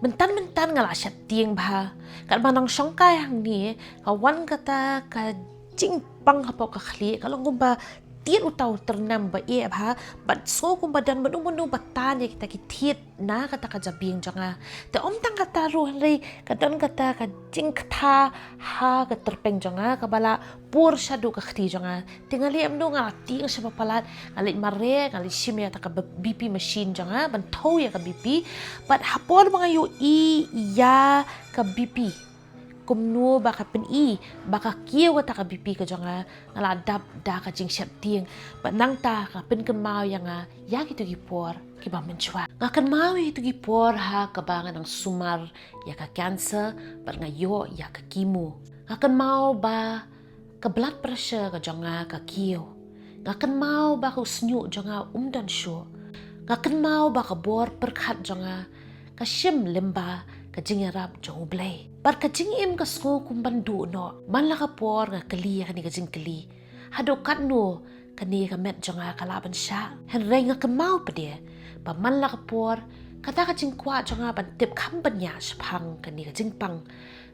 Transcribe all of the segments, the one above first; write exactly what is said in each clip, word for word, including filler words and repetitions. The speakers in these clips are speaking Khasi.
Myntan myntan nga la sheptieng bha. Katba nang shongkai hangne, ka wan kata ka jingpang hapoh ka khlieh, ka long kumba tied uta u tyrnem ba eh bha, bad sngew kumba don mano mano ba tan ïa kita ki thied na kata ka jabieng jong nga. Te ym tang kata ruh hynrei ka don kata ka jingktha ha ka tyrpeng jong nga, kaba la pur shaduh ka kti jong nga. Te nga leh kumno, nga la tieng shaba palat, nga leit mareh, nga leit shim ïa kata ka B P machine jong nga ban thew ïa ka B P. Bad ha por ba nga ïohi ïa ka B P, kumno ba ka pyni ba ka kiew kata ka B P ka jong nga, nga la dap da ka jingsheptieng. Bad nangta ka pynkynmaw ïa nga ïa kito ki por kiba mynshuwa. Nga kynmaw ïa kito ki por ha kaba nga dang sumar ïa ka cancer bad nga ïoh ïa ka chemo. Nga kynmaw ba ka blood pressure ka jong nga ka kiew. Nga kynmaw ba ka u shñiuh jong nga um don shuh. Nga kynmaw ba ka bor pyrkhat jong nga ka shim lyngba ka jingïarap jong U Blei. Bad ka jingim ka sngew kum ban duh noh. Man la ka por nga kylli ïa kane ka jingkylli, haduh katno kane ka met jong nga ka lah ban shah? Hynrei nga kynmaw pat de ba man la ka por kata ka jingkwah jong nga ban tip kham bniah shaphang kane ka jingpang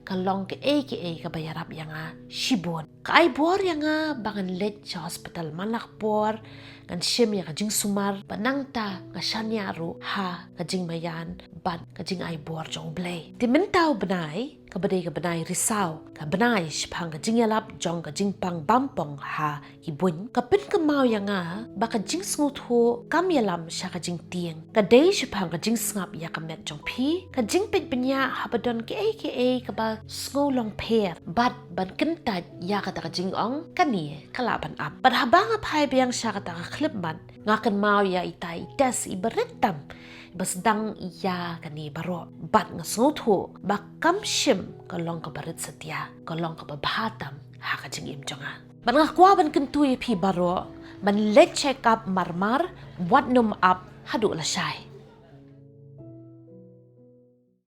ka long kaei kaei kaba ïarap ïa nga shibun. Ka ai bor ïa nga ba ngan leit sha hospital man la ka por, ngan shim ïa ka jingsumar, bad nangta nga shaniah ruh ha ka jingmaïan bad ka jingai bor jong U Blei. Te mynta u bnai, kaba dei ka bnai Risaw, ka bnai shaphang ka jingïalap jong ka jingpang bampong ha ki buiñ, ka pynkynmaw ïa nga ba ka jingsngewthuh kam ïalam sha ka jingtieng. Ka dei shaphang ka jingsngap ïa ka met jong phi, ka jingpeit bniah haba don kaei kaei kaba sngew long pher, bad ban kyntait ïa kata ka jingong, kane ka lah ban ap. Bad haba nga phai biang sha kata ka khyllipmat, nga kynmaw ïa ita i test iba rit tam iba sdang ïa kane baroh. Bad nga sngewthuh ba kam shym ka long kaba rit satia, ka long kaba bha tam ha ka jingim jong nga. Bad nga kwah ban kyntu ïa phi baroh ban leit check up marmar, wat nym ap haduh lashai.